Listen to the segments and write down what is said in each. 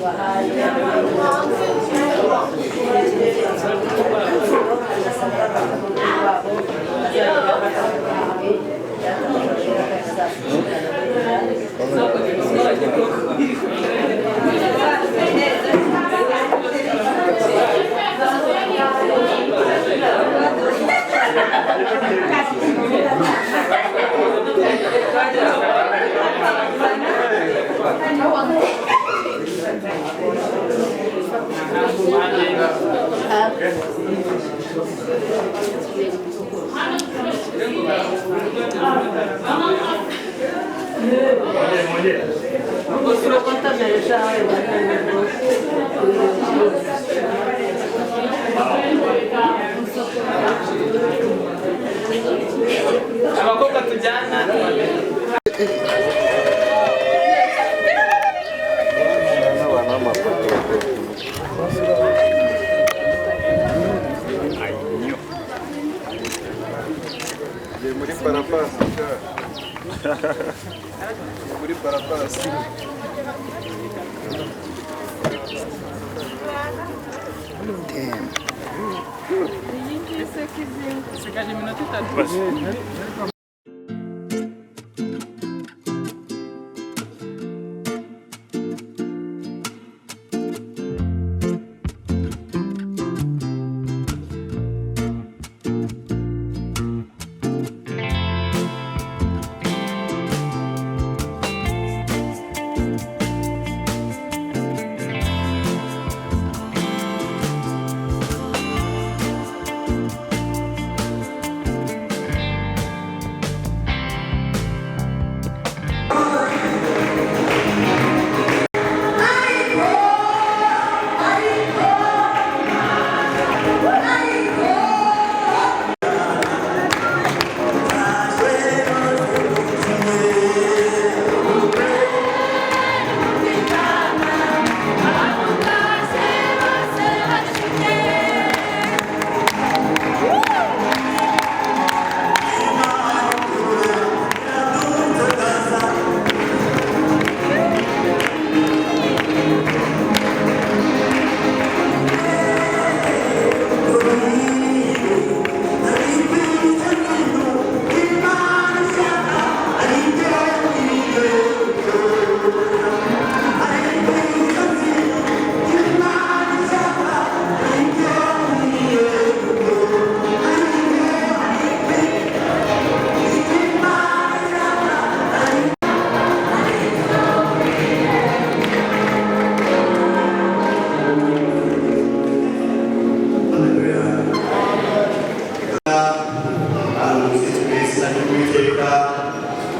Tubahaye babo. Abakobwa tujyana. Ngiye muri parapasi sha. Ngiye muri parapasi. Sigaje iminota 3.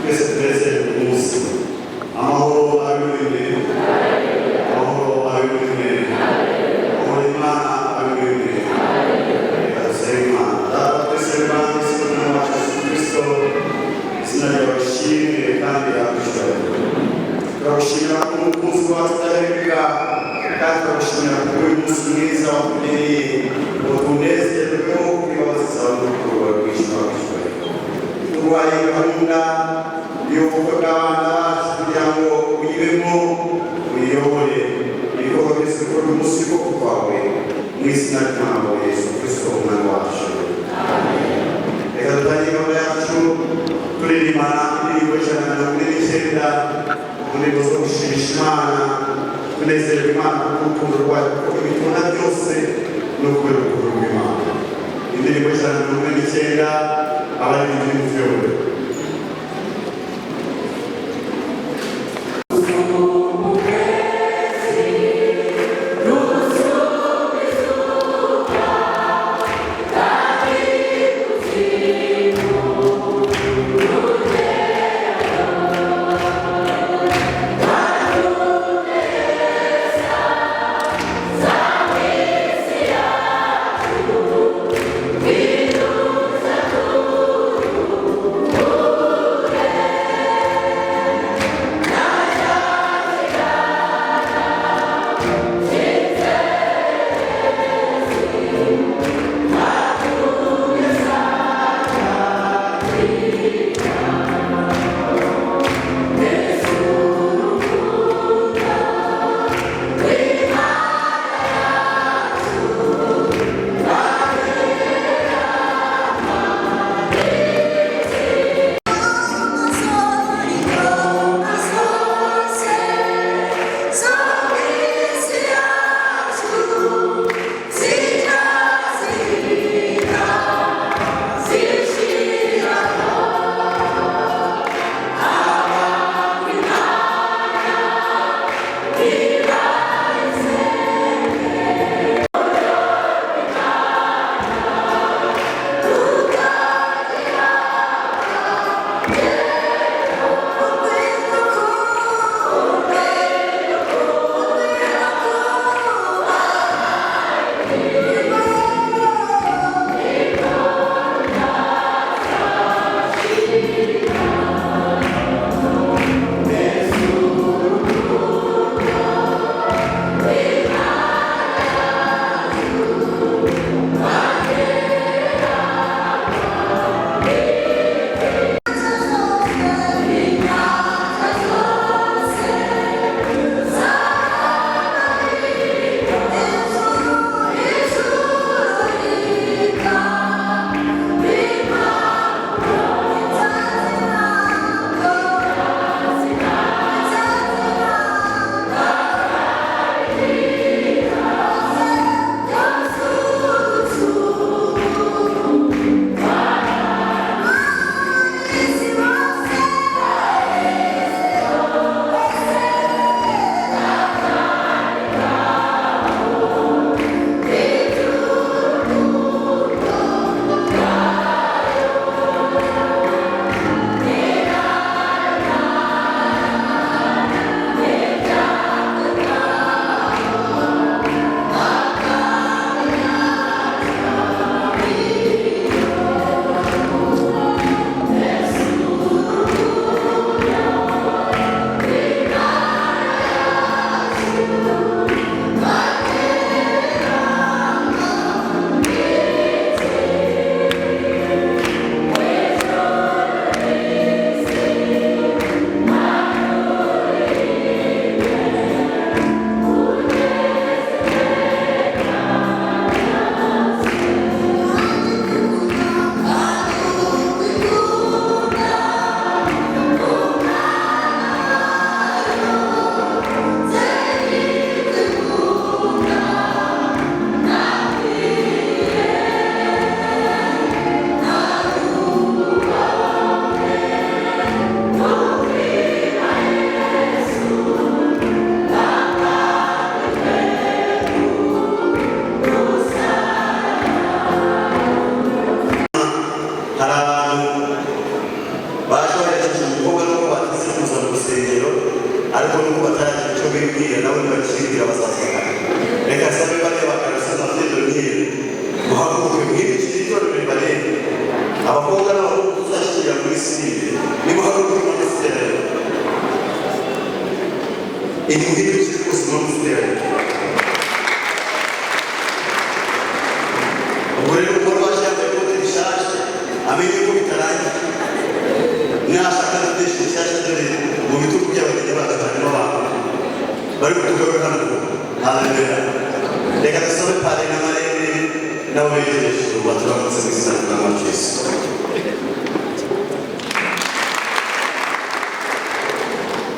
Twese tunezerwe umunsi. Amahoro abe muri mwe, amahoro abe muri mwe, amahoro y'Imana abe muri mwe. Reka dusenge Imana. Data twese Imana, isi n'Umwana wacu Yesu Kristo, izina ryawe rishimwe kandi rihabwe. Turagushimira ko umukunzi wacu udahemuka, kandi turagushimira ko uyu munsi mwiza watugeneye ngo tunezerweho kubw'imbabazi zawe n'urukundo rwawe rwinshi twagushimiye. Turwaye gahunda y'ubukwe bw'abana bacu kugira ngo uyibemo, uyiyobore ibikorwa byose bikorwa umunsi w'ukuboko kwawe, mu izina ry'Umwana wawe Yesu Kristo Umwami wacu. Reka dutangire gahunda yacu turirimbana indirimbo 149, mu ndirimbo zo gushimisha Imana, tunezererwa Imana kubw'urukundo rwayo, kuko ibitubona byose ni ukubera urukundo rw'Imana. Indirimbo 149, abaririmbyi n'umuyoboro. Thank Ariko nubwo bataragira icyo bibwira, nabo ntibakibwira, bazasanga. Reka sabe bariya bakarasa na Fedonire, muhaguruke mwibikire itorero ribarebe. Abakobwa n'abahungu tuzashyingira muri civil, nimuhaguruke muri siterere. Imuhindukire rwose muri siterere. Ubwo rero umugore waje yambaye ikote rishaje, amenye ko bitarangiye. Nashaka gutesha inshyashya, dore mu bitugu by'abageni bacu harimo abantu bari kutugaruka hano. Haleluya! Reka dusabe parrain na marraine nabo begereje ubu baturamutse mu izina rya Yesu.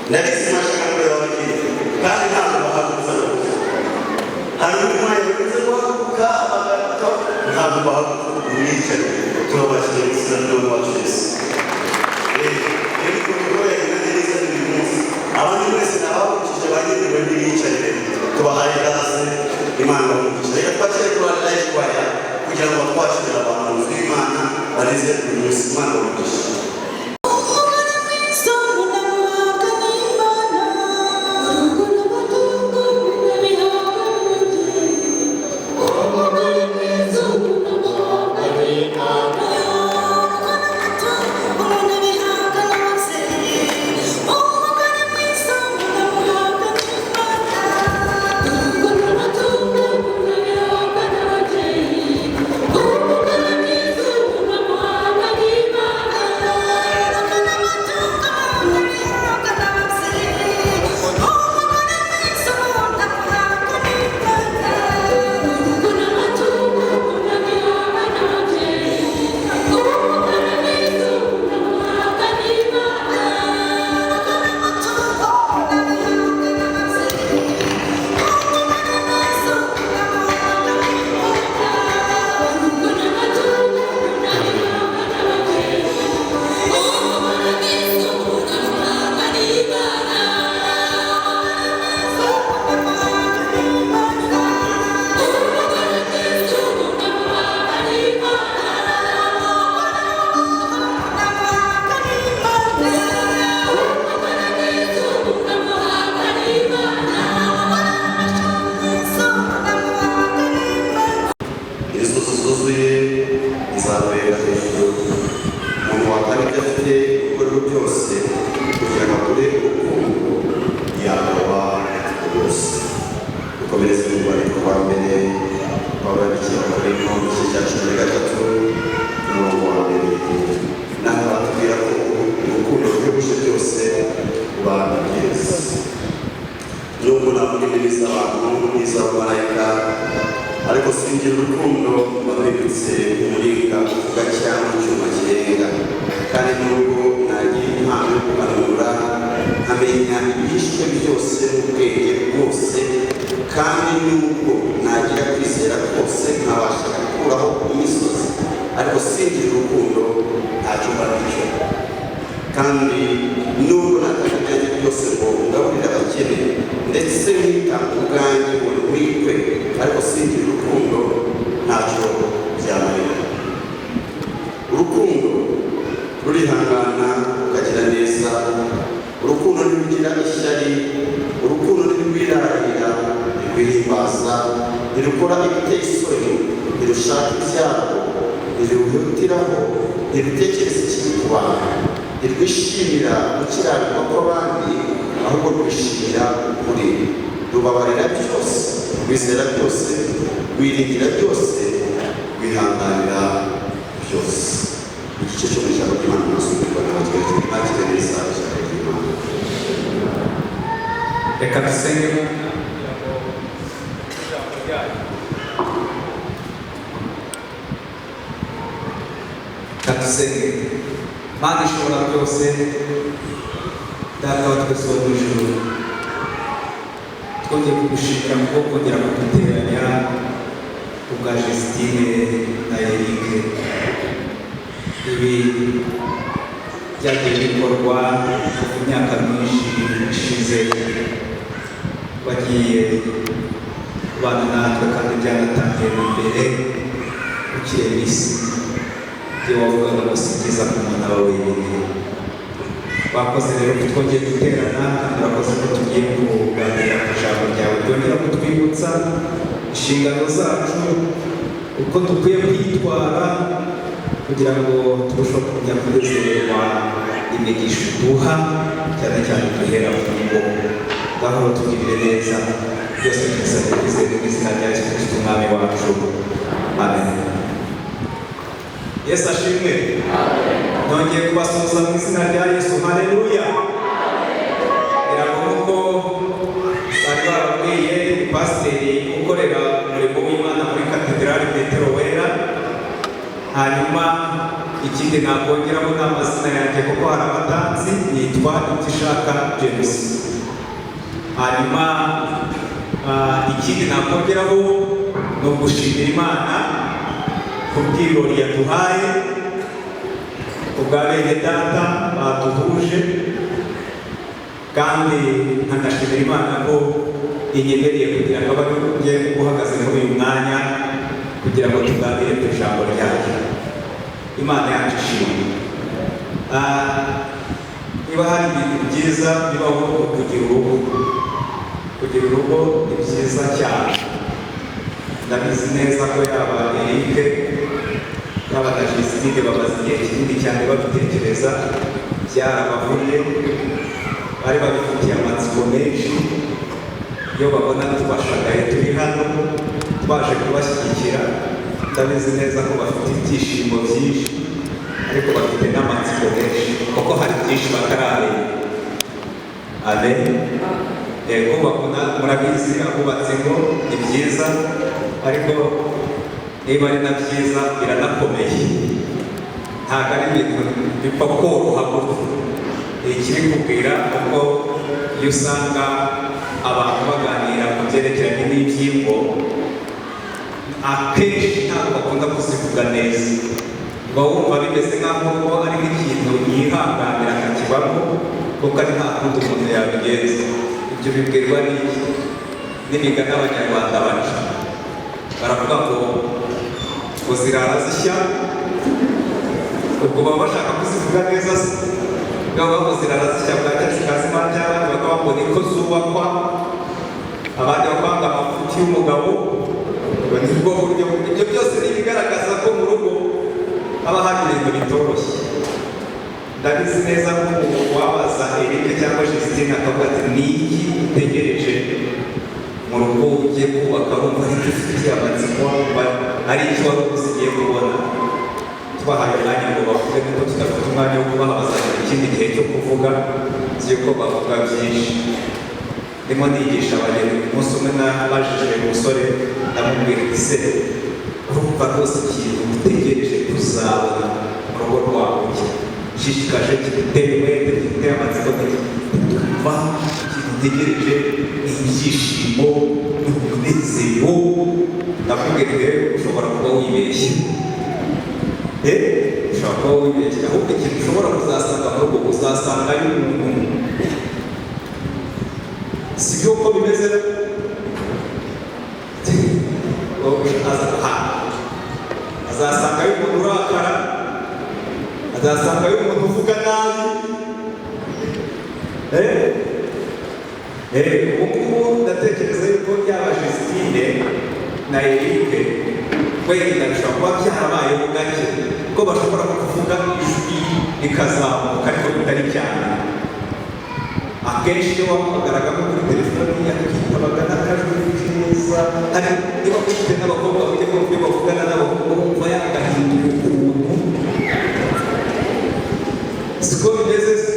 Ndabizi mwashaka kureba abageni, kandi ntabwo bahagurutsa rwose. Hari undi mwanya bikunze guhaguruka, ntabwo bahaguruka. Mwicare, turabakiriye mu izina ry'Umwami wacu Yesu. Rero protokole yagenze neza uyu munsi. Abandi mwese nabahagurukije, bagenewe ntibicarire, tubahaye ikaze, Imana ibahe. Reka twakire kuri Life Choir kugira ngo batwakirire abantu mu nzu y'Imana, banezerwe uyu munsi. Imana ibahe. Inzuzi zuzuye izabera hejuru. Umuntu watanga ibyo afite gukorera byose kugira ngo agure urukundo yaba rwose. Dukomereze mu rwandiko rwa mbere Pawulo yandikiye Abakorinto, igice cya 13, umurongo wa mbere. Naho baratubwira ko urukundo ruhebuje byose kubana byiza. Nubwo navuga indimi z'abantu n'iz'abamarayika, ariko singira urukundo, mbahindutse umuringa uvuga cyangwa icyuma kirenga. Kandi nubwo nagira impano yo guhanura, nkamenya ibihishwe byose n'ubwenge bwose, kandi nubwo nagira kwizera kose nkabasha gukuraho imisozi, ariko singira urukundo, ntacyo mba icyo. Kandi nubwo natanga ibyanjye byose ngo ngaburire abakene, ndetse nitanga ubwanjye ngo ntwikwe, ariko singira urukundo, ntacyo byamarira. Urukundo rurihangana, rukagira neza. Urukundo ntirugira ishyari. Urukundo ntirwirarira, ntirwihimbaza, ntirukora ibiteye isoni, ntirushaka ibyarwo, ntiruhutiraho, ntirutekereza ikibi ku bantu, ntirwishimira gukiranirwa kw'abandi, ahubwo rwishimira ukuri. Rubabarira byose, rwizera byose, rwiringira byose, rwihanganira byose. Igice cyo mu ijambo ry'Imana munasubirwa n'abaturage. Mwakire neza ijambo ry'Imana. Reka dusenge Imana kugira ngo ijambo ryayo. Reka dusenge. Mana ishobora byose, Data wa twese wo mu ijuru, twongeye kugushimira kubwo kongera kuduteranya kubwa Justine na Eric. Ibi byagiye bikorwa mu myaka myinshi ishize, bagiye kubana natwe, kandi byanatangiye na mbere ukiri isi, ibyo wavugaga ngo si byiza ku mwana wawe wenyine. Bakoze rero ko twongeye guterana, kandi urakoze ko tugiye kuganira ku ijambo ryawe ryongera kutwibutsa inshingano zacu, uko dukwiye kwitwara kugira ngo turusheho kujya kunezererwa imigisha uduha, cyane cyane duhera mu ngo. Ngaho tugirire neza byose, tubisabye twizeye mu izina rya Yesu Kristo Umwami wacu, amen. Yesu ashimwe. Nongeye kubasuhuza mu izina rya Yesu. Haleluya! Ngira ngo nk'uko bari bababwiye, ni pasiteri ukorera umurimo w'Imana muri Katedrali Petero Wera. Hanyuma ikindi nakongeraho ni amazina yanjye, kuko hari abatanzi, nitwa Itishaka James. Hanyuma ikindi nakongeraho ni ugushimira Imana ku bw'ibirori yaduhaye, kubwa bene data baduhuje, kandi nkanashimira Imana ko inyemereye kugira ngo abe ari uhagaze muri uyu mwanya kugira ngo tuganire ku ijambo ryayo. Imana yacu ishimwe. Niba hari ibintu byiza bibaho, kugira urugo, kugira urugo ni byiza cyane. Ndabizi neza ko yaba Eric, yaba na Justine bamaze igihe kinini cyane babitekereza, byarabavuye, bari babifitiye amatsiko menshi. Iyo babona tubashagaye turi hano twaje kubashyigikira, ndabizi neza ko bafite ibyishimo byinshi, ariko bafite n'amatsiko menshi kuko hari byinshi bataramenya. Amen. Kubaka, murabizi, abubatse ngo ni byiza, ariko niba ari na byiza biranakomeye, ntabwo ari ibintu bipfa koroha gutyo. Ikiri kubwira kuko iyo usanga abantu baganira ku byerekeranye n'iby'ingo, akenshi ntabwo bakunda kuzivuga neza. Uba wumva bimeze nk'aho ko ari nk'ikintu yihanganira akakibamo kuko ari nta kundi umuntu yabigenza. Ibyo bibwirwa n'iki? N'imigani Abanyarwanda baca, baravuga ngo zirara zishya. Ubwo baba bashaka kuzivuga neza se, baba ngo zirara zishya, bwacya zikazima. Abandi bakaba ngo niko zubakwa, abandi bakanga amafuti y'umugabo, ngo nibwo buryo. Ibyo byose ni ibigaragaza ko mu rugo haba hari ibintu bitoroshye. Ndabizi neza ko wabaza Eric cyangwa Justine akavuga ati: "Ni iki utegereje mu rugo ugiye kubaka, wumva ari icyo ufitiye amatsiko, wumva ari icyo wari uzi ugiye kubona?" Tubahaye umwanya ngo bavuge, kuko tudafite umwanya wo kubaha, bazagira ikindi gihe cyo kuvuga by'uko bavuga byinshi. Ndimo nigisha abageni umunsi umwe, nabajije umusore, ndamubwira nti: "Se urumva rwose ikintu utegereje kuzabona mu rugo rwawe gishishikaje, kiguteye umwete, kiguteye amatsiko?" "Ndumva ikintu ntegereje ni ibyishimo n'umunezero." Ndamubwira: "Rero ushobora kuba wibeshye, ushobora kuba wibeshye. Ahubwo ikintu ushobora kuzasanga mu rugo, uzasangayo umuntu." Si byo uko bimeze? Azasangayo umuntu urakara, azasangayo umuntu uvuga nabi. Ubu ngubu ndatekereza yuko yaba Justine na Eric wenda bishobora kuba byarabayeho gake ko bashobora kuvuga ijwi rikazamuka, ariko bitari cyane. Akenshi iyo wamuhamagaraga nko kuri telefoni yakitabaga n'akajwi keza. Hari niba ufite n'abakobwa, ujye kumva iyo bavugana n'abahungu, wumva yagahindura ukuntu. Siko bimeze se?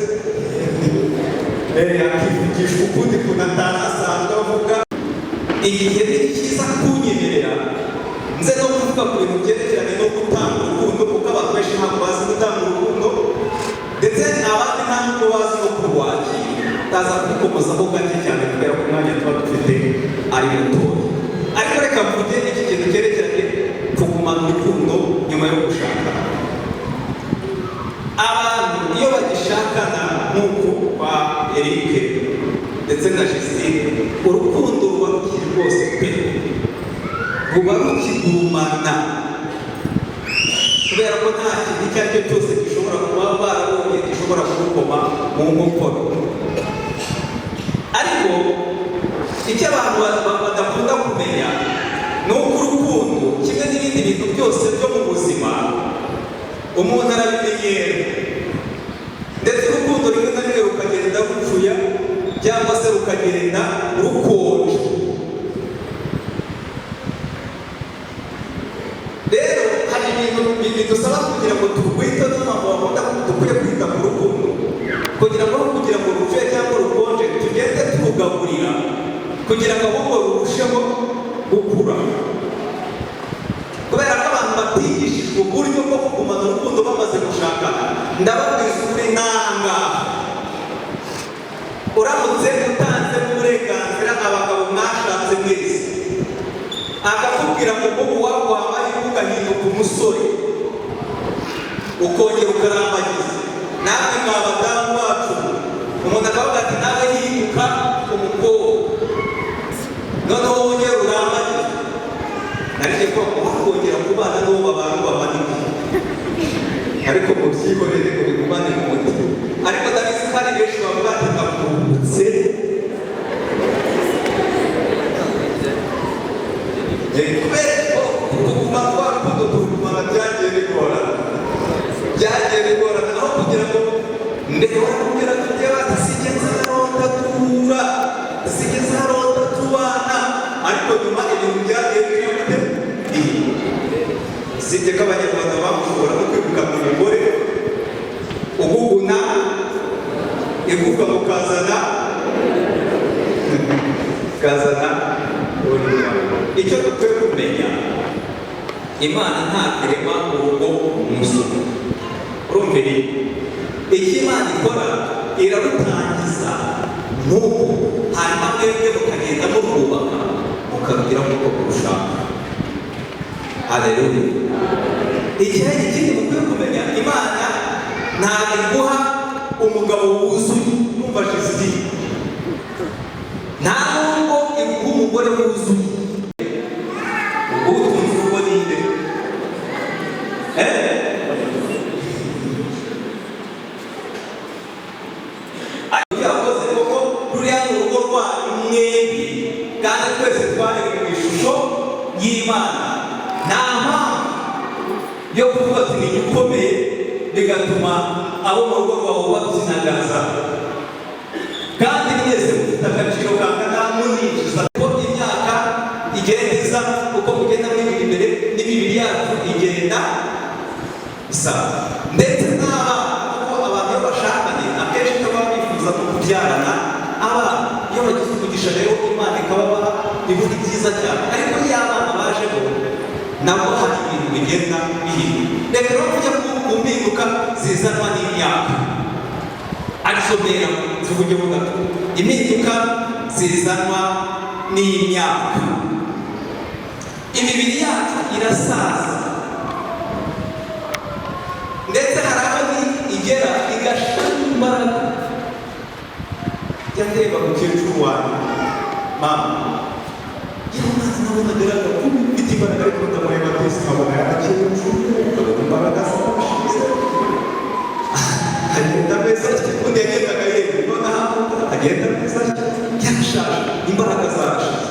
Akivugisha ukundi kuntu atari asanzwe avuga. Igihe ni cyiza kunyemerera nze no kuvuga ku bintu byerekeranye no gutanga urukundo, kuko abantu benshi ntabwo bazi gutanga urukundo, ndetse abandi nta nubwo bazi no kurwakira. Ndaza kubikomozaho gake cyane kubera ko umwanya tuba dufite ari mutoya, ariko reka mvuge iki kintu cyerekeranye kugumana urukundo nyuma yo gushaka. Abantu iyo bagishakana nk'uku kwa Eric ndetse na Justine, urukundo ruba rukiri rwose pe, ruba rukigumana, kubera ko nta kintu icyo ari cyo cyose gishobora kuba barabonye gishobora. ushobora kurukoma mu nkokora. Ariko icyo abantu badakunda kumenya ni uko urukundo, kimwe n'ibindi bintu byose byo mu buzima, umuntu arabimenyera, ndetse urukundo rimwe na rimwe rukagenda rupfuya cyangwa se rukagenda rukonja. Rero hari ibintu bidusaba kugira ngo turwite, n'abantu bakunda dukwiye kwita ku rukundo kugira ngo rupfuye cyangwa rukonje, tugende turugaburira kugira ngo ahubwo rurusheho gukura. Kubera ko abantu batigishijwe uburyo bwo kugumana urukundo bamaze gushakana, ndababwiza ukuri, nanga uramutse utanze uburenganzira abagabo mwashatse mwese, akakubwira ngo ubu waguha amahirwe ugahinduka umusore ukongera ukarambagiza, namwe mwa badamu bacu umuntu akavuga ati nawe hinduka umukobwa noneho wongere urambagize, narije ko wakongera kubana n'uwo abantu bamanika, ariko mubyihorere ngo bigumane mu mutima. Ariko ndabizi ko hari benshi bavuga ati ndakungutse. Kubera ko kuguma kwa rukundo kurugumana byagiye bigorana, byagiye bigorana, aho kugira ngo mbere wakubwira tujye bati sigeze aronda duhura, sigeze aronda tubana, ariko nyuma ibintu byagiye bigorana. Usibye ko Abanyarwanda bamushobora no kwirukana umugore uguguna igufwa mukazana kazana. Icyo dukwiye kumenya, Imana ntabwo irema urugo umusoro. Urumva icyo Imana ikora, irarutangiza nk'uku, hanyuma mwebwe mukagenda murwubaka mukarugira nk'uko murushaka. Haleluya. Ikindi mukwiye kumenya, Imana ntabwo iguha umugabo wuzuye, numva jisiti, nta nubwo iguha umugore wuzuye. Utunze urugo ninde? Ariko yakoze koko ruriya ni urugo rwanyu mwembi, kandi twese twaremwe mu ishusho y'Imana. Nta mpamvu yo kuvuga ati ni igikomeye bigatuma abo mu rugo rwawe babyinagaza, kandi mwese mufite agaciro kangana, muninjiza. Uko imyaka igenda iza, uko mugenda mwigira imbere, n'imibiri yacu igenda isaza, ndetse n'abana, kuko abantu iyo bashakanye akenshi icyo baba bifuza ni ukubyarana abana. Iyo bagize umugisha rero Imana ikababaha, biba ari byiza cyane. Ariko iyo abana bajemo nabwo hari ibintu bigenda bihinduka. Reka rero tujya ku mpinduka zizanwa n'imyaka, arizo mpera zivugeho gato. Impinduka zizanwa n'imyaka, imibiri yacu irasaza, ndetse hari aho igera igashira imbaraga. Njya ndeba mukecuru wanjye mama, yewe mwana, nabonaga ko ufite imbaraga, ariko ndamureba twese nkabona yarakecuru, nkabona imbaraga zarashize, agenda ameze atya. Ubundi yagendaga yemye, noneho agenda ameze atya, yarashaje, imbaraga zarashize.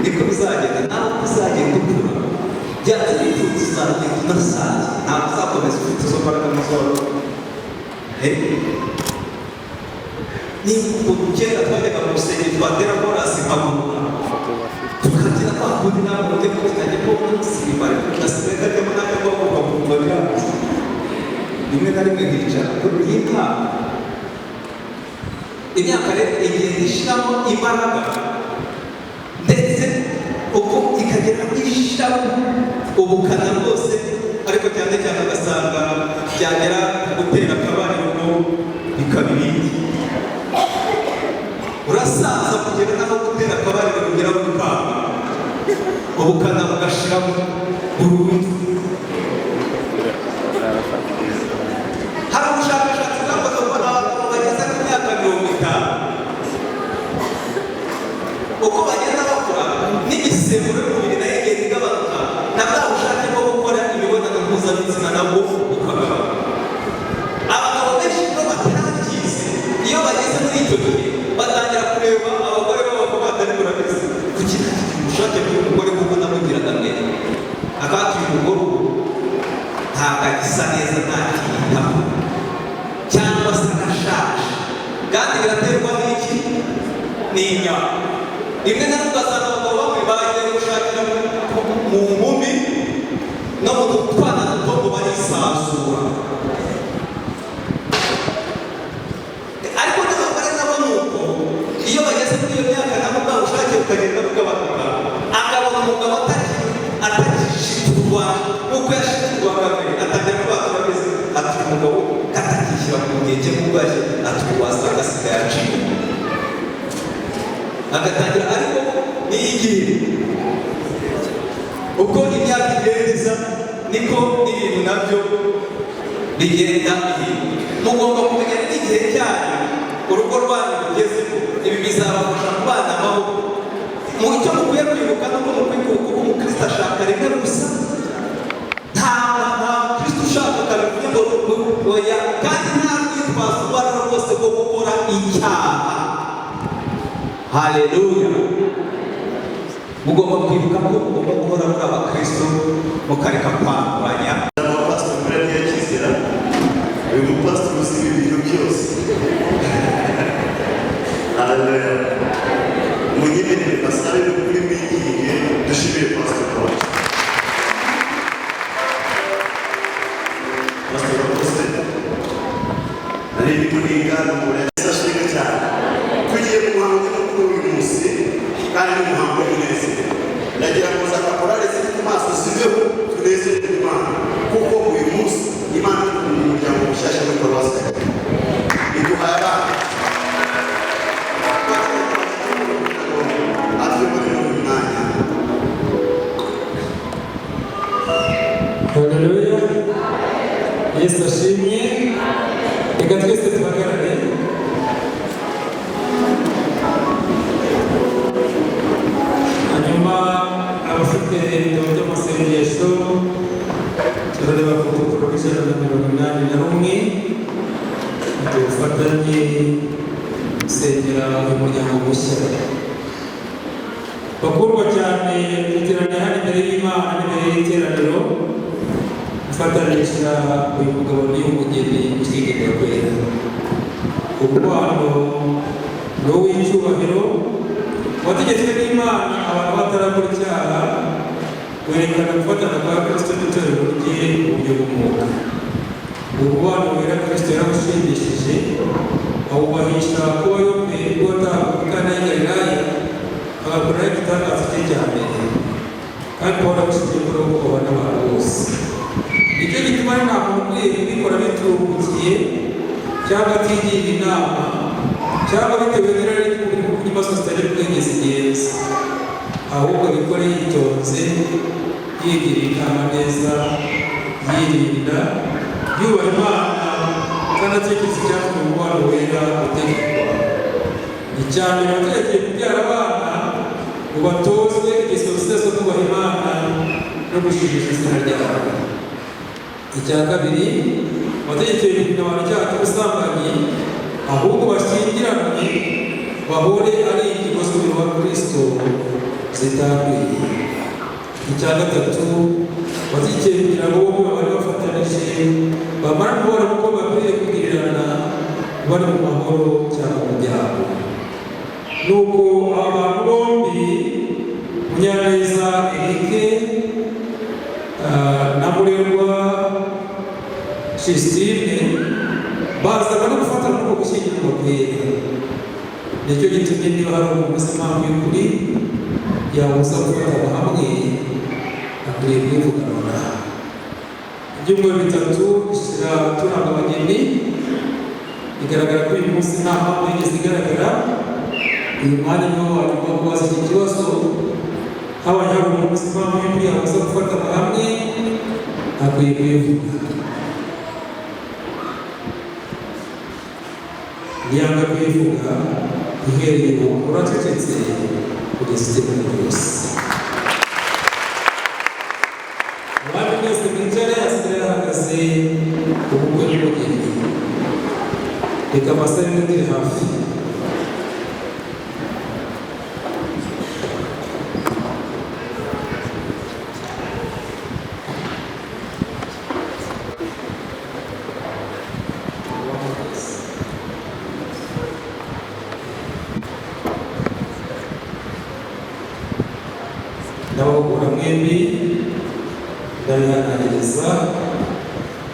Niko bizagenda, nawe uzagenda ukura, byanze bikunze uzagenda unasaza, ntabwo uzakomeza ufite izo mbaraga nk'izo. Niba ukuntu kera twajyaga mu rusengero twatera korasi nkaguruka tukabyina kwa kundi, ntabwo mujye kubyina ko simba ariko ndasigaye ndajyamo nanjye guhaguruka nkumva biranze, rimwe na rimwe nkicara yita. Imyaka rero igenda ishiramo imbaraga, ndetse uko ikagera ishiramo ubukana bwose, ariko cyane cyane ugasanga byagera gutera akabariro ngo bikaba ibindi. Urasaza kugera n'aho gutera akabariro bigera bikanga, ubukana bugashiramo burundu. Hari ubushakashatsi bwakozwe ko abagabo bageze ku myaka 50, uko bagenda bakura n'imisemburo y'umubiri nayo igenda igabanuka, na bwa bushake bwo gukora imibonano mpuzabitsina. Bakabitinya. Rimwe na rimwe ugasanga abagabo bamwe bagiye gushakira mu nkumi no mu twana duto ngo barisanzura. Ariko n'abagore nabo ni uko, iyo bageze muri iyo myaka nabo bwa bushake bukagenda bugabanuka, akabona umugabo atakishiturwa nk'uko yashiturwaga mbere, atangira kuba ameze ati umugabo atakishyira ku nkeke nk'ubwo ati wasanga asigaye aciye agatangira. Ariko ni igihe, uko imyaka igenda iza niko n'ibintu nabyo bigenda bihinduka. Mugomba kumenya n'igihe cyanyu urugo rwanyu rugezemo. Ibi bizabafasha kubana amahoro. Mu icyo mukwiye kwibuka nuko mukwiye kwibuka ko umukristo ashaka rimwe gusa. Nta mukristo ushaka kabiri ngo oya, kandi nta rwitwazo urwo ari rwo rwose rwo gukora icyaha. Haleluya! Mugomba kwibuka ko mugomba guhora muri abakristo, mukareka kwanduranya. Abapasitori muri radiyo Kizera, uyu mupasitori uzi ibi bintu byose. Haleluya! Munyemerere basabe no kuri mwinginge, dushimire pasitori wacu. Pasitori wakoze, nari ndimo niga n'umuntu yasashega cyane. Tugiye mu muhango nyamukuru w'uyu munsi, kandi ni umuhango w'umunezero. Ndagira ngo za kaporale ziri ku maso ziveho, tunezerwe Imana, kuko uyu munsi Imana iri mu muryango mushyashya muri paruwasi iduhaye abana atuyobore muri uyu mwanya. Haleluya! Yesu ashimwe. Reka twese duhagarare. Hanyuma abafite ibitabo by'amasengesho, turareba ku rupapuro rw'181, dufatanye gusengera uyu muryango mushya. Bakundwa cyane, duteraniye hano imbere y'Imana n'imbere y'iteraniro gufatanishya uyu mugabo n'uyu mugeni gushyingirwa kwera. Umubano ni uw'icyubahiro wategetswe n'Imana abantu batarakora icyaha, werekana gufatana kwa Kristo n'itorero rye mu buryo bw'umwuka. Umubano wera Kristo yaramushimishije, awubahisha kuba yombi ubwo yatahaga i Kana y'i Galilaya, agakoraho igitangaza cye cya mbere, kandi Pawulo agushimiye ko ari kubahwa n'abantu bose. Nicyo gituma nta muntu ukwiye kubikora bitumbukiye cyangwa atigira inama cyangwa bitewe n'irari ry'umubiri, kuko ingeso zitagira ubwenge zigenza, ahubwo abikore yitonze, yigira inama neza, yirinda, yubaha Imana kandi atekereza icyatuma umubano wera utegekwa. Icya mbere, abategekeye kubyara abana ngo batozwe ingeso nziza zo kubaha Imana no gushimisha izina ryawe. Icya kabiri, abategekeye kurinda abantu icyaha cy'ubusambanyi, ahubwo bashyingiranwe bahore ari ingingo z'umubiri wa Kristo zitanduye. Icya gatatu, abategekeye kugira ngo bombi babane bafatanije, bamara kubona uko bakwiriye kugirirana bari mu mahoro cyangwa mu byago. Nuko aba bantu bombi, Munyaneza Eric na Murerwa Christine, bazaga no gufatana no gushyingirwa kwera. Nicyo gitumye niba hari umuntu uzi impamvu y'ukuri yabuza gufatana hamwe, akwiriye kuyivuganura. Ibyumweru 3 bishyira turanga abageni. Bigaragara ko uyu munsi nta mpamvu yigeze igaragara. Uyu mwanya niwo wanyuma wo kubaza iki kibazo. Habaye hari umuntu uzi impamvu y'ukuri yabuza gufatana hamwe, akwiye kuyivuga. Niyanga kuyivuga, uhereye ubu uracecetse kugeza iteka ryose. Abandi mwese mwicare, hasigaye hahagaze ubukwe n'umugeni. Reka amasaha y'imwe hafi. Ndabahugura mwembi, ndabihanangiriza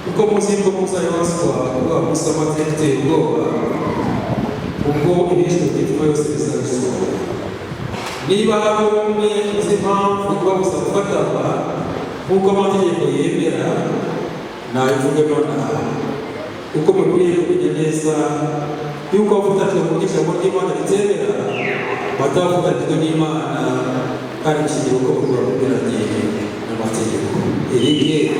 kuko muzi yuko muzabibazwa kuba munsi w'amateka uteye ubwoba, ubwo ibishwe byitwa yose bizabisohora. Niba hari umwe uzi impamvu ibabuza gufatana nk'uko amategeko yemera, nabivuge nonaha, kuko mukwiriye kumenya neza yuko abafatanijwe mu ijambo ry'Imana ritemera batafatanijwe n'Imana, kandi bishingiye uko bakora kuberanye n'amategeko. Eric,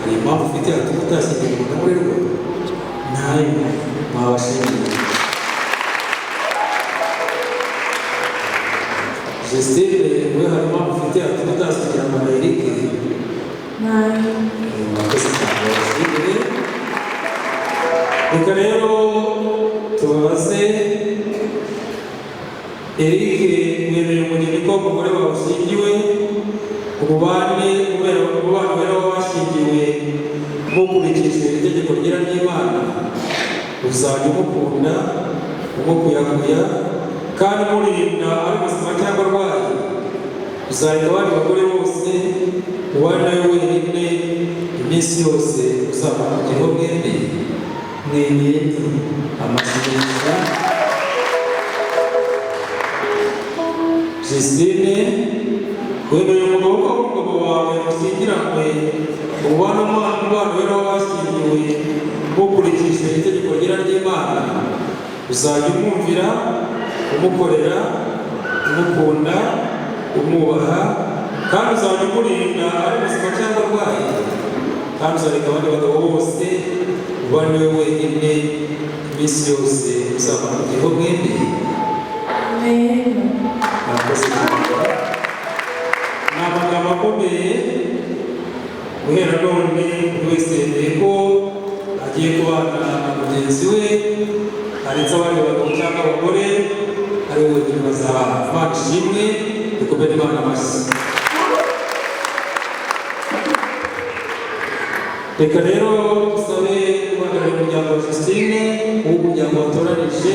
hari impamvu ufite yatuma utashyingirwa na Murerwa? Ntayo. Mwabashingiye. Justine, we hari impamvu ufite yatuma utashyingirwa na Eric? Ntayo. Murakoze cyane, babashimire. Reka rero tubabaze Eric, mwemerera umugeni ko umugore wawe ushingiwe umubane kubera umubano wera w'abashyingiwe mukurikije itegeko ryera ry'Imana, uzajya umukunda, umukuyakuya kandi umurinda ari muzima cyangwa arwaye, uzareka abandi bagore bose ubane nawe wenyine iminsi yose uzamara kugira mwembi mwembi amashyiga. Justine, wemerera umugabo ko umugabo wawe mushyingiranywe umubano umubano wera w'abashyingiwe mukurikije itegeko ryera ry'Imana, uzajya umwumvira, umukorera, umukunda, umwubaha kandi uzajya umurinda ari muzima cyangwa arwaye, kandi uzareka abandi bagabo bose ubane nawe wenyine iminsi yose uzamara kugira mwembi. Murakoze cyane. Ni amagambo akomeye. Guhera none buri wese yemeye ko agiye kubana na mugenzi we, aretse abandi bagabo cyangwa abagore, ari we wenyine bazabana. Imana ishimwe, dukomere Imana amashyi. Reka rero dusabe uhagarariye umuryango wa Justine, uw'umuryango watoranije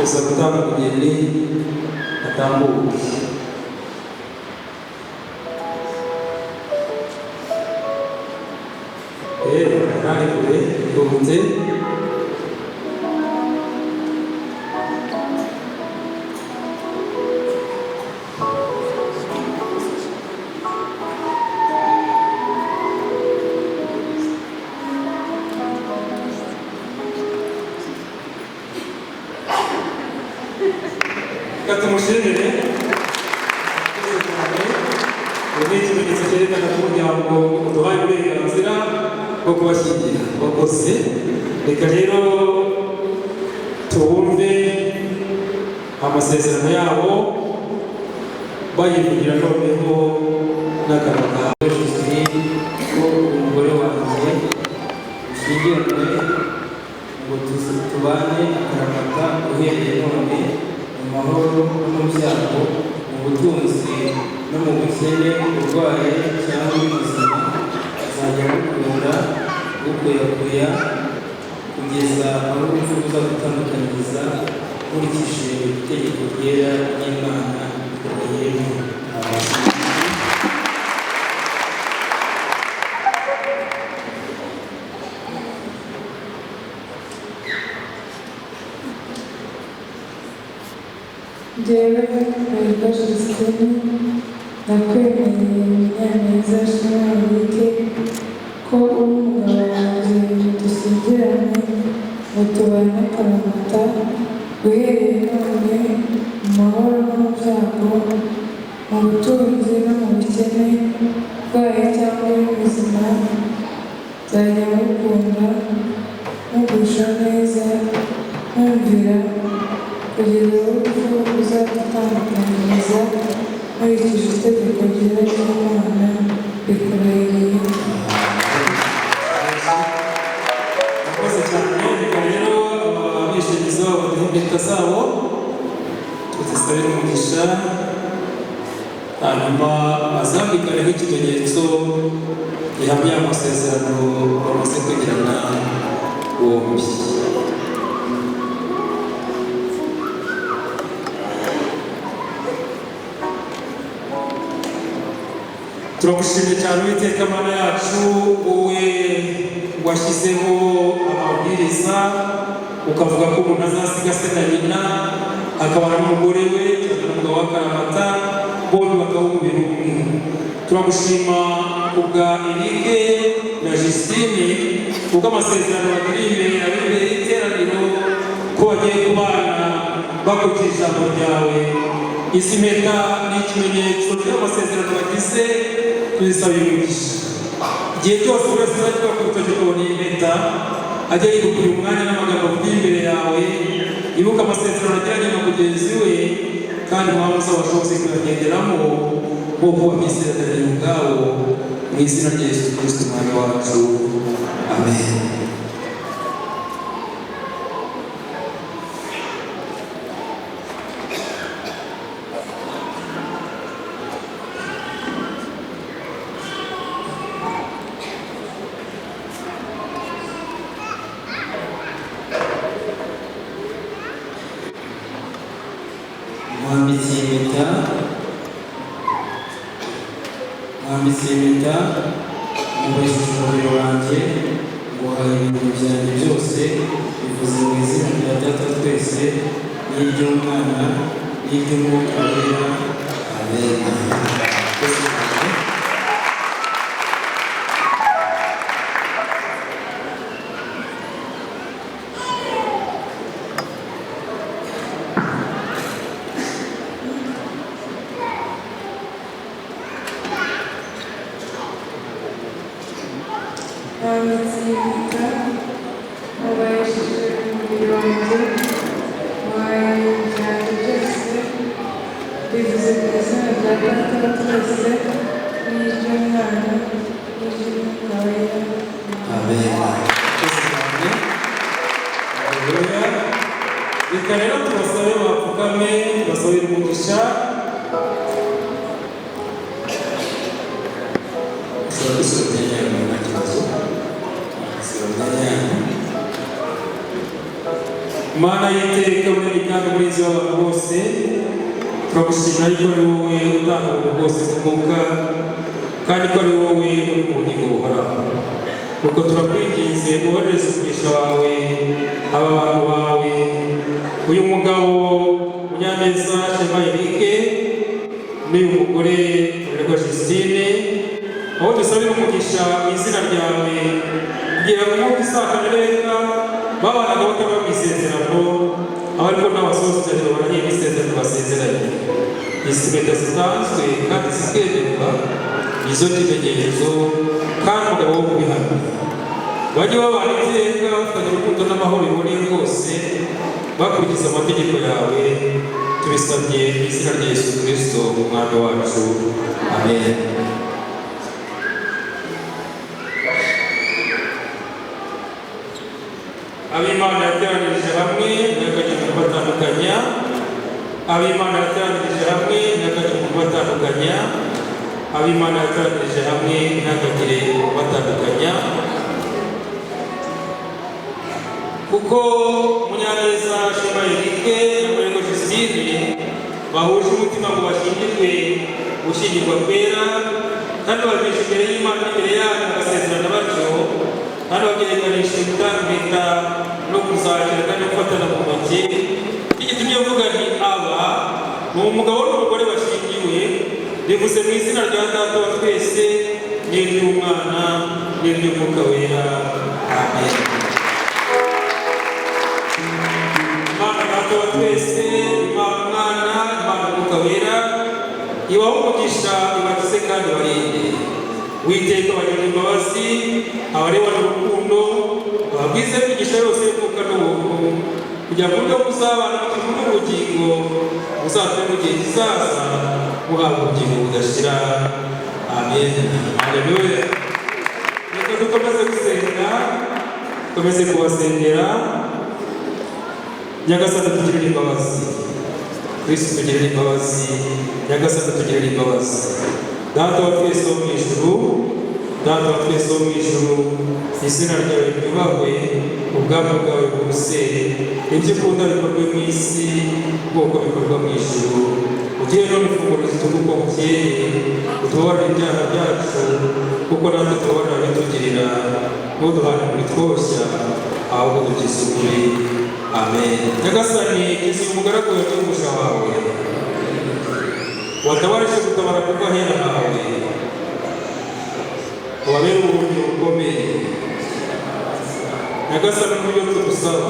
uza gutanga umugeni atambuke. Ntari kure, ihute. Reka tumushimire. Ubu ni ikimenyetso cyerekana ko umuryango uduhaye uburenganzira bwo kubashyingira. Wakoze. Reka rero tuwumve amasezerano yabo bayivugira noneho n'akanwa kawe. Justine, ko umugore wanjye ushyingiranywe ngo tubane akaramata uhereye none mu mahoro no mu byago, mu butunzi no mu bukene, urwaye cyangwa uri muzima, azajya agukunda gukuyakuya kugeza aho urupfu ruzagutandukanyiriza nkurikije itegeko ryera ry'Imana rihema. Njyewe Perezida Justine, nakwemereye Munyaneza Shema Eric ko uri umugabo wanjye dushyingiranywe ngo tubane akaramata uhereye none mu mahoro no mu byago, mu butunzi no mu bukene, urwaye cyangwa uri muzima, nzajya ngukunda, nkugusha neza, nkumvira kugeza aho urupfu ruzadutandukanyiriza nkurikije itegeko ryiza ry'Imana rikurahiriye. Murakoze cyane. Reka rero abishingizi babo baduhe impeta zabo tuzisabire umugisha, hanyuma bazambikane nk'ikimenyetso gihamya amasezerano bamaze kugirana bombi. Turagushimye cyane Uwiteka Mana yacu, wowe washyizeho amabwiriza ukavuga ko umuntu azasiga se na nyina akabana n'umugore we cyangwa n'umugabo we akaramata, bombi bakaba umubiri umwe. Turagushima kubwa Eric na Justine, kubwo amasezerano bagiriye imbere imbere y'iteraniro ko bagiye kubana bakurikije ijambo ryawe. Izi mpeta ni ikimenyetso cy'amasezerano bagize, tuzisabira umugisha. Igihe cyose buri wese azajya ku rutoki akabona iyi mpeta, ajya yibuka uyu mwanya n'amagambo avugiye imbere yawe, yibuka amasezerano agiranye na mugenzi we, kandi mwaba muzabashoboze kuyagenderamo nk'uko wabyisezeraniye ubwabo, mu izina rya Yesu Kristo Umwami wacu, amen. Mwambitse impeta, mwambitse impeta, mubesheje umubiri wanjye, nguhaye ibintu byanjye byose, bivuze mu izina rya Data twese n'iry'Umwana n'iry'Umwuka Wera, amen. Mwambitse impeta, mubahesheje umubiri wanjye, muhaye ibintu byanjye byose, bivuze mu izina rya Data wa twese n'iry'Umwana n'iry'Umwuka Wera. Amen. Haleluya. Reka rero tubasabe bapfukame, tubasabire umugisha. Ushobora kwisura imyanya yawe nta kibazo. Isura imyanya yanyu. Mana y'iteka munini kandi umurinzi w'abantu bose, turagushimira yuko ari wowe utanga ubuntu bwose bw'umwuka, kandi ko ari wowe uri mu bugingo buhoraho. Nuko turakwinginze wohereze umugisha wawe aba bantu bawe, uyu mugabo Munyaneza Shema Eric n'uyu mugore Murerwa Justine, aho dusabira umugisha mu izina ryawe, kugira ngo nk'uko Isaka na Rebeka babanaga bataba mu isezerano, aho ariko n'abasoza baragiye n'isezerano basezeranye. Izi mpeta zitanzwe kandi zikemerwa nizo kimenyetso kandi umugabo wo kubihamya. Bajye babana iteka bafitanye urukundo n'amahoro biboneye rwose, bakurikiza amategeko yawe, tubisabye mu izina rya Yesu Kristo Umwami wacu, amen. Ab'Imana yateranirije hamwe ntihakagire umuntu ubatandukanya. Ab'Imana yateranirije hamwe ntihakagire umuntu ubatandukanya. Ab'Imana yateranirije hamwe ntihakagire ubatandukanya. Kuko Munyaneza Shema Eric na Murerwa Justine bahuje umutima ngo bashyingirwe gushyingirwa kwera, kandi babisha imbere y'Imana n'imbere yanyu bagasezerana batyo, kandi babyerekanishije gutanga impeta no kuzakira kandi gufatana mu ntoki. Igitumye mvuga nti aba ni umugabo n'umugore bashyingiwe, bivuze mu izina rya Data wa twese n'iry'Umwana n'iry'Umwuka Wera, amen. Imana Data wa twese, Imana Umwana, Imana Umwuka Wera, ibahe umugisha, ibakize kandi ibarinde. Uwiteka abagirire imbabazi, abarebane urukundo, ababwize imigisha yose y'umwuka n'ubuntu, kugira ngo uburyo muzabana mu n'ubugingo muzatume mu gihe kizaza muhabwa ubugingo budashira. Amen. Haleluya. Reka dukomeze gusenga, dukomeze kubasengera. Nyagasani tugirire imbabazi, Kristo tugirire imbabazi, Nyagasani tugirire imbabazi. Data wa twese wo mu ijuru, Data wa twese wo mu ijuru, izina ryawe ryubahwe, ubwami bwawe bwose, ibyo ukunda bikorwe mu isi nk'uko bikorwa mu ijuru. Ugiye none ifunguro zituruka uko bukeye, utubabarire ibyaha byacu kuko natwe tubabarira abitugirira, ntuduhane muri twoshya, ahubwo dukize ukuri. Amen. Nyagasani, kiza umugaragu wawe n'umuja wawe, watabarije gutabara kuko ahera hawe, ubabere ubuhungiro bukomeye. Nyagasani, n'uburyo tugusaba,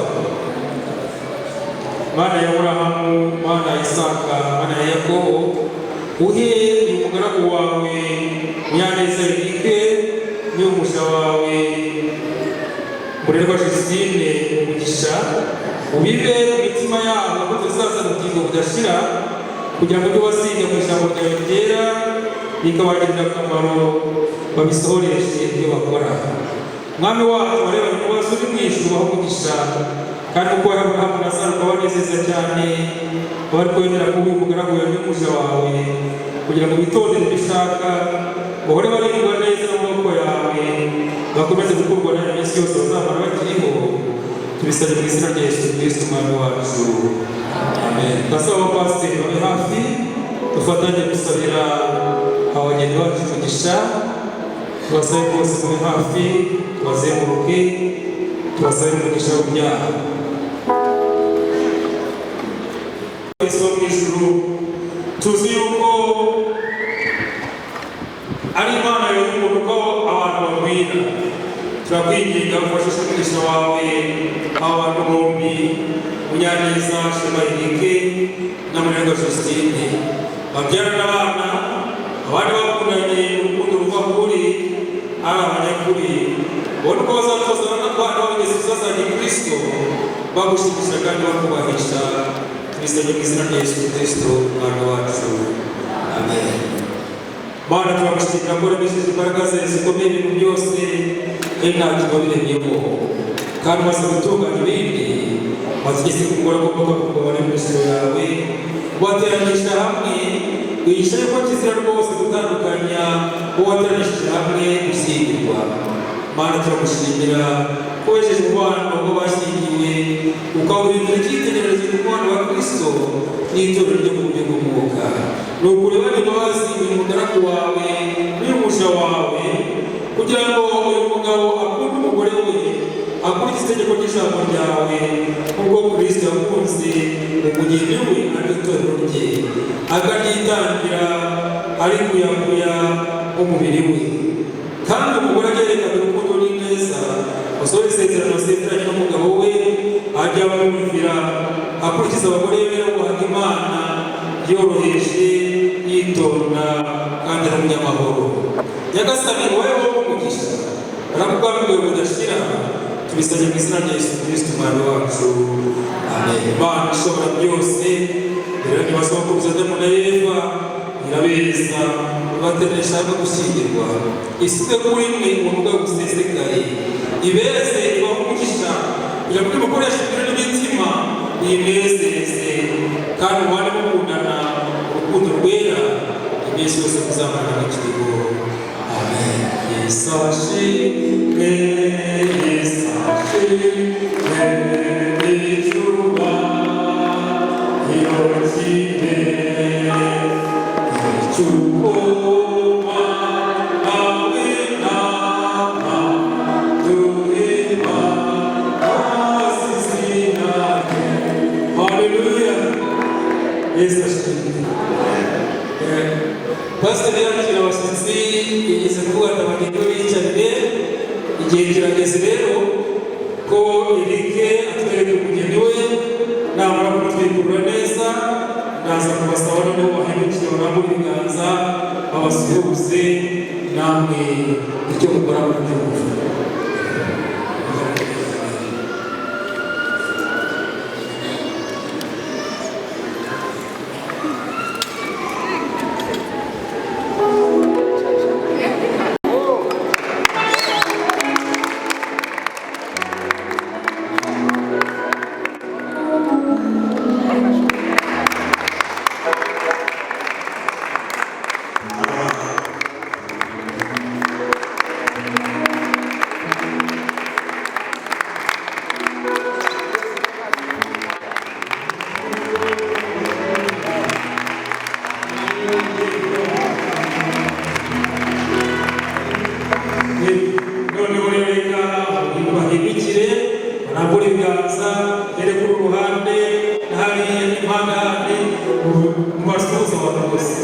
Mana ya Aburahamu, Mana ya Isaka, Mana ya Yakobo, uhe uyu mugaragu wawe Munyaneza Eric n'umusha wawe Murerwa Justine umugisha, ubibe mu mitima yabo ko tuzaza ubugingo budashira, kugira ngo ibyo baziga mu ijambo ryawe ryera bikabagirira akamaro, babisohoreshe ibyo bakora. Mwami wacu, warebanye umubazo uri mu ijuru, ubahe umugisha, kandi uko Aburahamu na Sara ukabanezeza cyane, bari kwemera kuba uyu mugaragu wawe n'umuja wawe, kugira ngo bitondere ibyo ushaka, bahore barindwa neza mu maboko yawe, bakomeze gukurwa nawe iminsi yose bazamara bakiriho. Tubisabye mu izina rya Yesu Kristo Umwami wacu. Amen. Basaba abapasiteri babe hafi, dufatanye gusabira abageni bacu umugisha. Tubasabe bose mube hafi, tubazenguruke, tubasabe umugisha w'ibyaha. Yesu wo mu ijuru, tuzi yuko ari Imana y'umuntu uko abantu bagwira. Turakwinginga ufashe umugisha wawe aba bantu bombi, Munyaneza Shema Eric na Murerwa Justine, babyarana abana, abandi bakundanye urukundo ruva kuri ari abanyakuri, ubone uko bazatoza abana b'ingeso zazanye Kristo, bagushimisha kandi bakubahisha. Tubisabye mu izina rya Yesu Kristo Umwana wacu. Amen. Mana, turagushimira ko waremesheje imbaraga zawe zikomeye ibintu byose, ari ntacyo wabiremyemo, kandi umaze gutunganya ibindi wategetse kugura agomba kugabana imisoro yawe, wateranyije hamwe, wigisha yuko kizira rwose gutandukanya uwo wateranyije hamwe gushyingirwa. Mana, turagushimira ko wejeje umubano w'abashyingiwe, ukawuhindura icyitegererezo ku mubano wa Kristo n'itorero ryo mu buryo bw'umwuka. Ni ukurebana imbabazi uyu mugaragu wawe n'uyu muja wawe, kugira ngo uyu mugabo akunde umugore we akurikize itegeko ry'ijambo ryawe, nk'uko Kristo yakunze umugeni we ari itorero rye, akaryitangira ari kuyakuya umubiri we. Kandi umugore agerekana urukundo n'ineza, usohora isezerano asezeranye n'umugabo we, ajya amwumvira, akurikiza abagore be bubaha Imana, yoroheje, yitonda kandi ari umunyamahoro. Nyagasani, wowe wowe umugisha arakubwami bwawe budashira. Tubisabye mu izina rya Yesu Kristo Umwami wacu. Amen. Imana ishobora byose rero, ntibasobanuza Adamu na Eva, irabeza ibateresha no gushyingirwa, isize kuri mwe ubumuga busesekaye, ibeze, ibahe umugisha kugira ngo mukoreshe ibiro n'imitima biyinezeze, kandi mubane mukundana urukundo rwera iminsi yose muzamara mukiriho. Amen. Yesu ashimwe, Yesu ashimwe, icyubahiro kibe icy'ubwoba nawe nama duheba hasi izina rye. Haleluya. Yesu ashimwe. Pasiteri yakira abashyitsi, yigeze kuvuga ati abageni bicarire. Igihe kirageze rero ko Eric atwereka umugeni we. Namara kumutwikurura neza, ndaza kubasaba noneho bahindukire, barambure ibiganza, babasuhuze, namwe icyo mukora murabyumva. Amen. impande handi mubasuhuze abantu bose.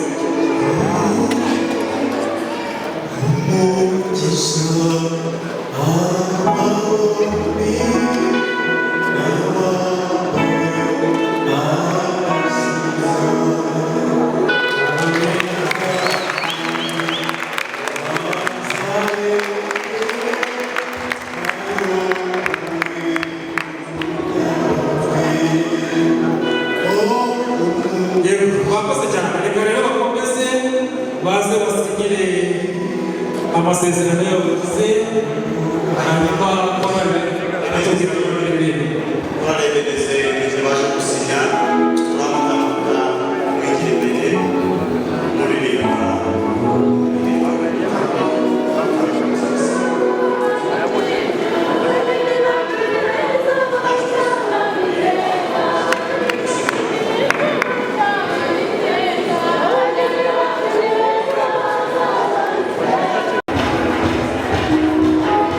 Yego, bakoze cyane. Reka rero bakomeze baze basinyire amasezerano yabo bagize, hanyuma korali aratubwira ko baririmba. Turarebereze igihe baje gusinya, turamutambuka mwigira imbere muririmba. Thank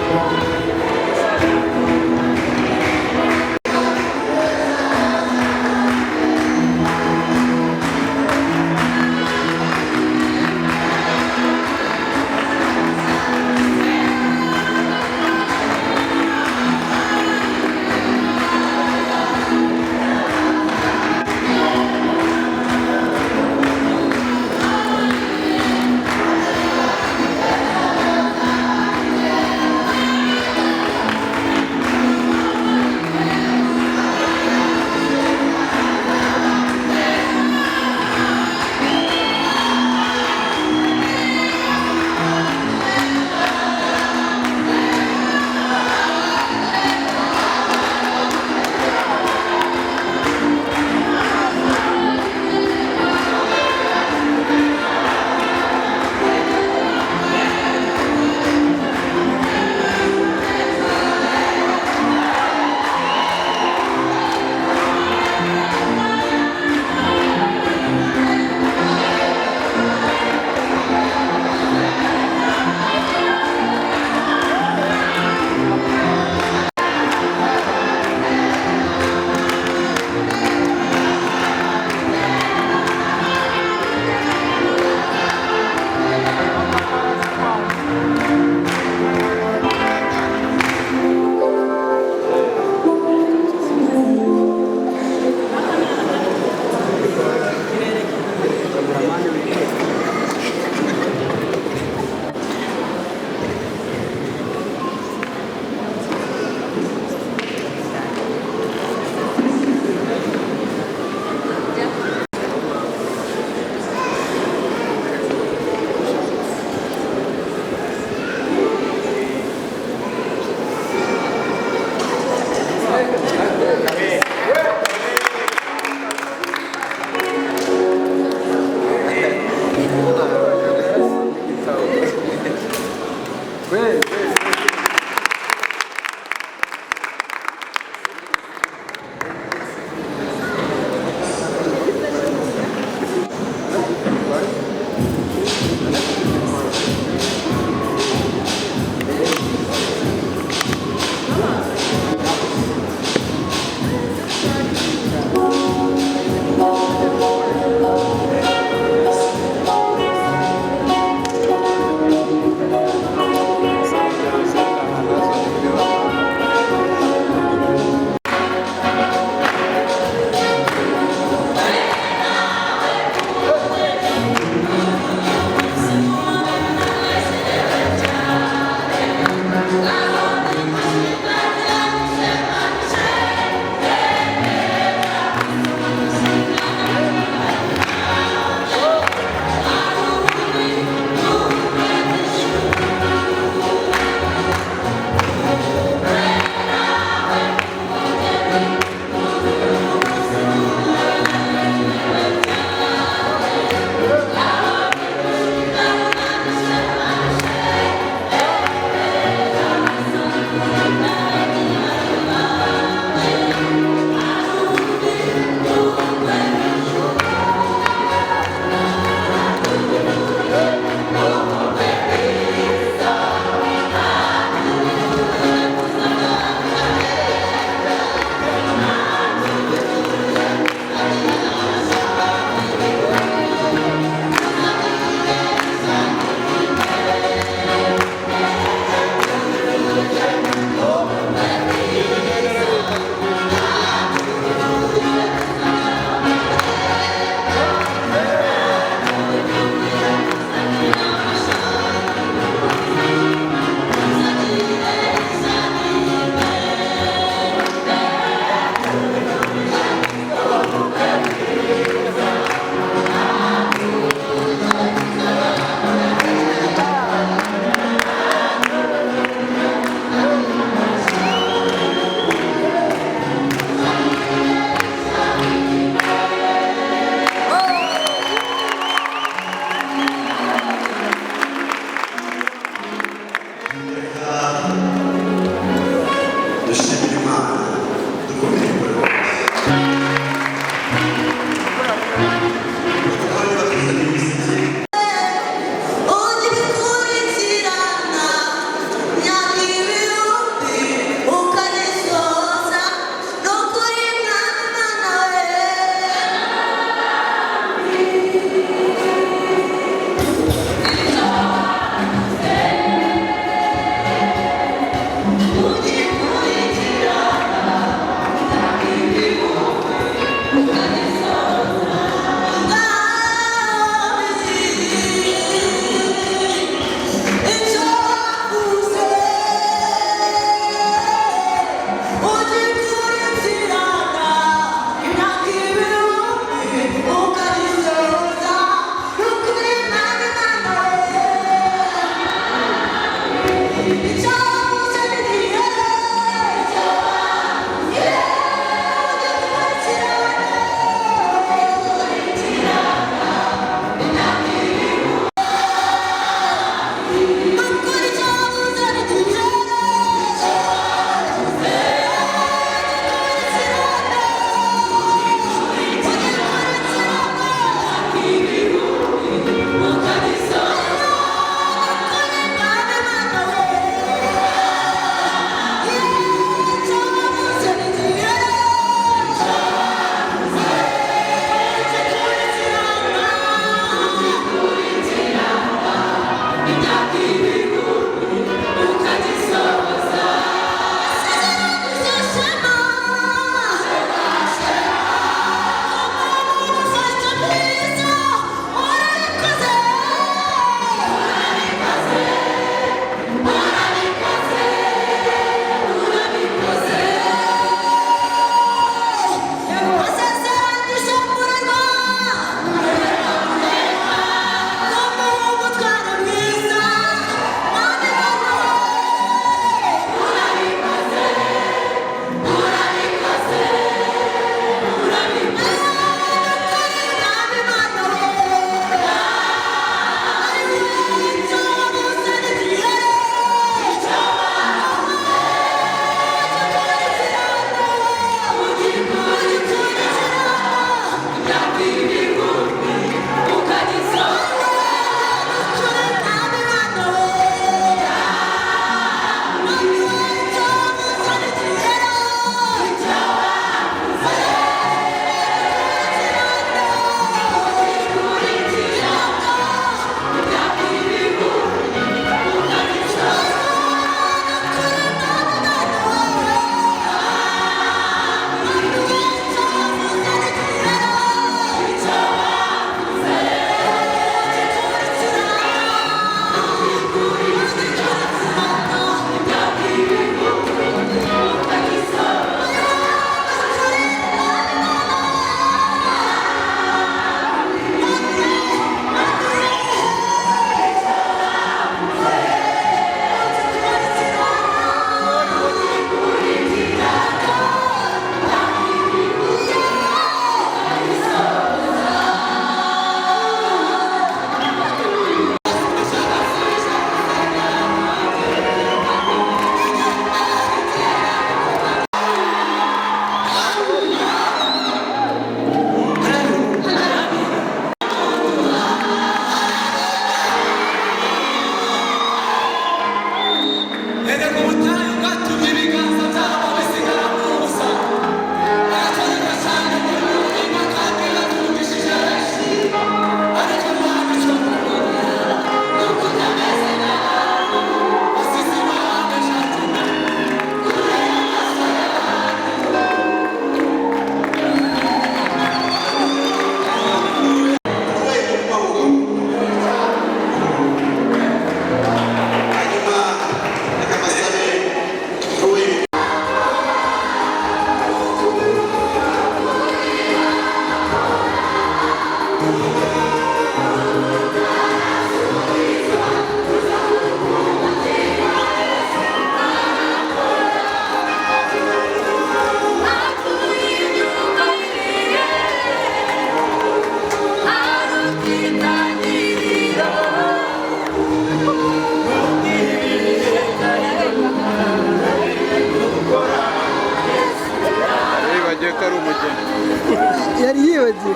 Yari yibagiwe.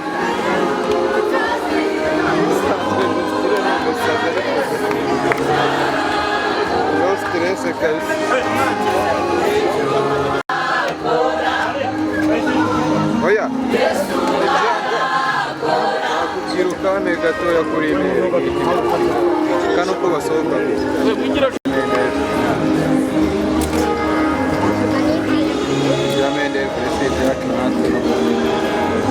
No stress kabisa. Oya. Nakubwira ukame gatoya kuri imbere. Kano ko basohoka. Yamende president yacu natwe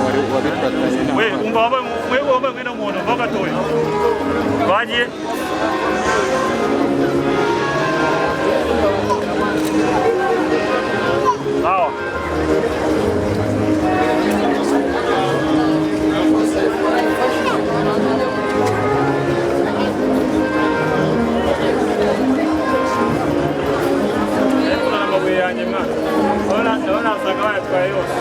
wari wabifatanye na We umva wambaye wambaye umwenda w'umuhondo va gatoya bagiye. Sawa. Amabuye yanjye mwana, ndabona ndabona asanga bayatwaye yose.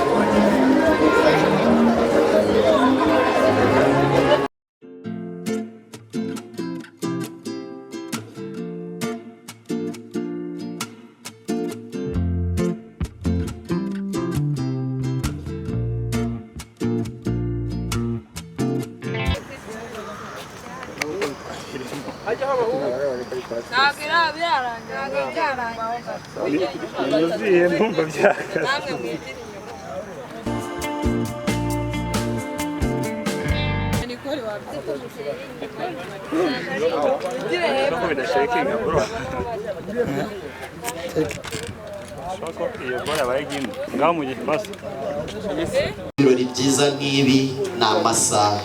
Ntabwo irarangira. Ntabwo byarangiye. Yuzuye ndumva byakaze. Namwe mwigire inyuma. Nikore wabyita. Nuko bidashakinga bro. Shoko iyo bora yabaye gimwe. Ngaho mu gihe basi. Ibirori byiza nk'ibi ni amasaha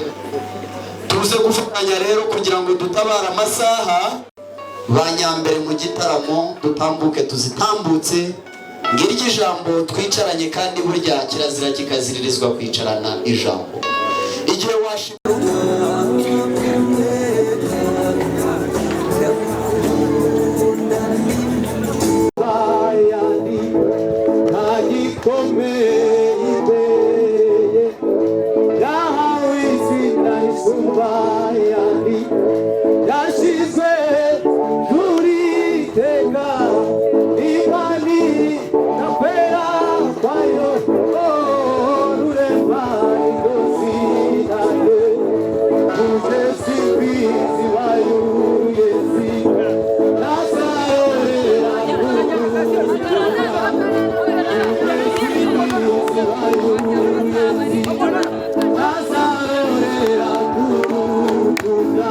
tuze gufatanya rero kugira ngo dutabare amasaha ba nyambere mu gitaramo, dutambuke tuzitambutse. Ngiryo ijambo twicaranye, kandi burya kirazira kikaziririzwa kwicarana ijambo igihe washima. Yashyizwe kuri teka imani na kwera kwayo rurema ingozi nayo muzesi mbizi wayuyezi nasarorera muzesi mbizi wayuyezi nasarorera kurukuka.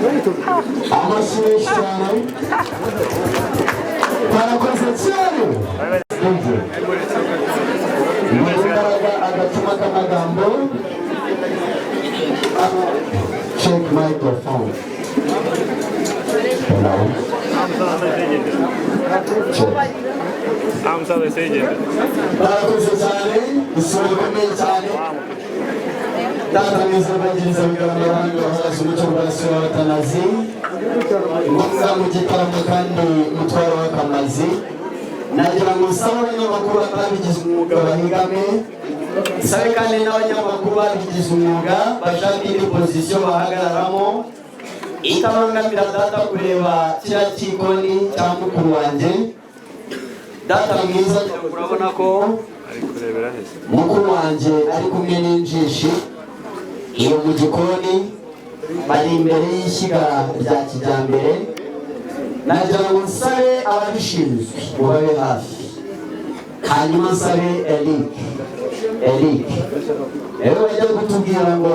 Amashyi menshi cyane, barakoze cyane. Ni imbaraga agacuma k'amagambo. Check microphone. Hello. Check. Ah, musaza wese yigendera. Barakoze cyane, isura ikomeye cyane. Data mwiza bagiriza bigaragara abandi bahagaze umucyo bwa Watanazi ngombwa mu gitaramo kandi mutwaro w'akamazi. Nagira ngo nsabe abanyamakuru batabigize umwuga bahigame, nsabe kandi n'abanyamakuru babigize umwuga bashaka indi position bahagararamo itabangamira data kureba kiriya cyikoni cya mukuru wanjye. Data mwiza, urabona ko Ari kurebera heza. mukuru wanjye ari kumwe n'injishi iyo mu gikoni, bari imbere y'ishyiga rya kijyambere. Nagira ngo nsabe ababishinzwe ngo babe hafi, hanyuma nsabe Eric. Eric rero bajya kutubwira ngo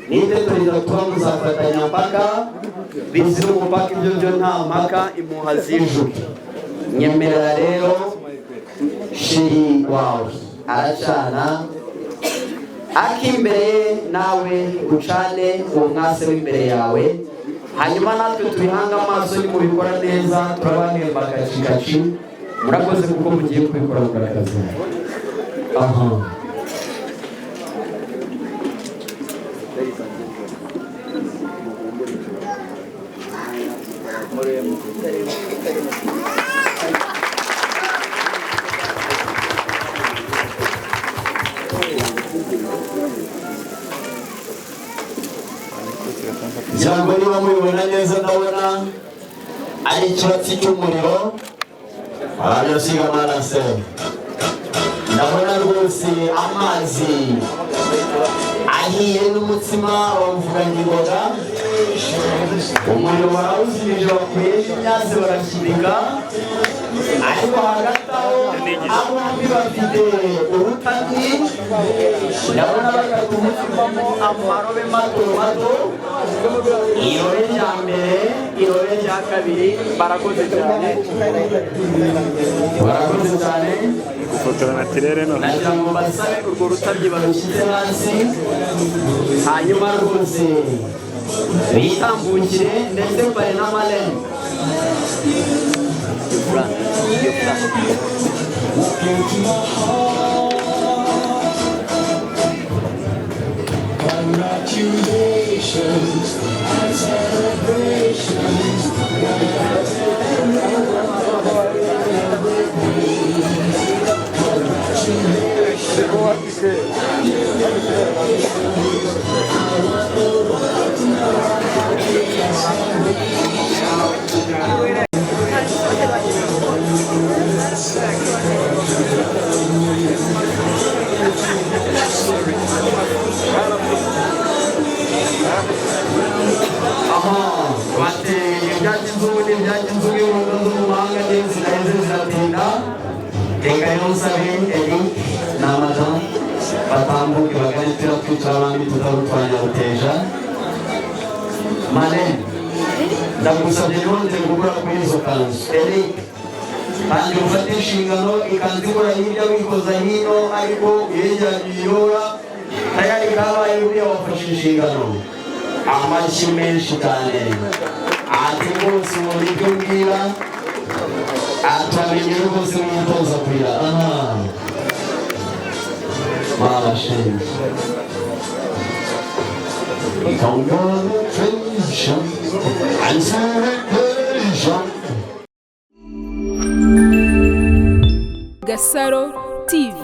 ninde perezida tuba muzafatanya mpaka bizira umupaka. Ibyo byo nta mpaka, impuha zijuke. Nyemerera rero, chéri wawe aracana ak'imbere ye, nawe ucane uwo mwase w'imbere yawe, hanyuma natwe tubihange amaso. Nimubikora neza turabahemba kacikaci. Murakoze kuko mugiye kubikora mugaragaza aha. Ngira ngo niba mubibona neza, ndabona ari ikibatsi cy'umuriro barasiga amaraso. Ndabona rwose amazi ahiye n'umutsima bawuvuganye ingoga. Umuriro barawuzimije, bakuyeho imyase barashyirika, ariko hagati aho abombi bafite urutani. Ndabona bakata umutsima amarobe mato mato, irobe rya mbere, irobe rya kabiri. Barakoze cyane, barakoze cyane. Gufotora naturelle none. Nagira ngo basabe urwo rutabyi barushyize hasi, hanyuma rwose bitambukire ndetse parrain na marraine. Iyo fura, iyo fura. Congratulations and celebrations. Aha bati ibya kizungu ni ibya kizungu, inkunga zo mu mahanga ni ziraheze ziratinda. Reka rero nsabe Eric na madamu batambuke bagane turiya twicara abandi tutarutwanya ruteja. Marraine, ndagusabye ntihongere gukora kuri izo kanzu. Eric, tangira ufate inshingano. Ikanzu ikora hirya wikoza hino, ariko uyegeranye uyiyora tayari kabaye. Buriya wafashe inshingano. Amashyi menshi cyane. Ati rwose ubona ibyo mbwira, atamenye rwose mwitoza kurira. Aha babashinze. Congratulations and celebration. Gasaro TV.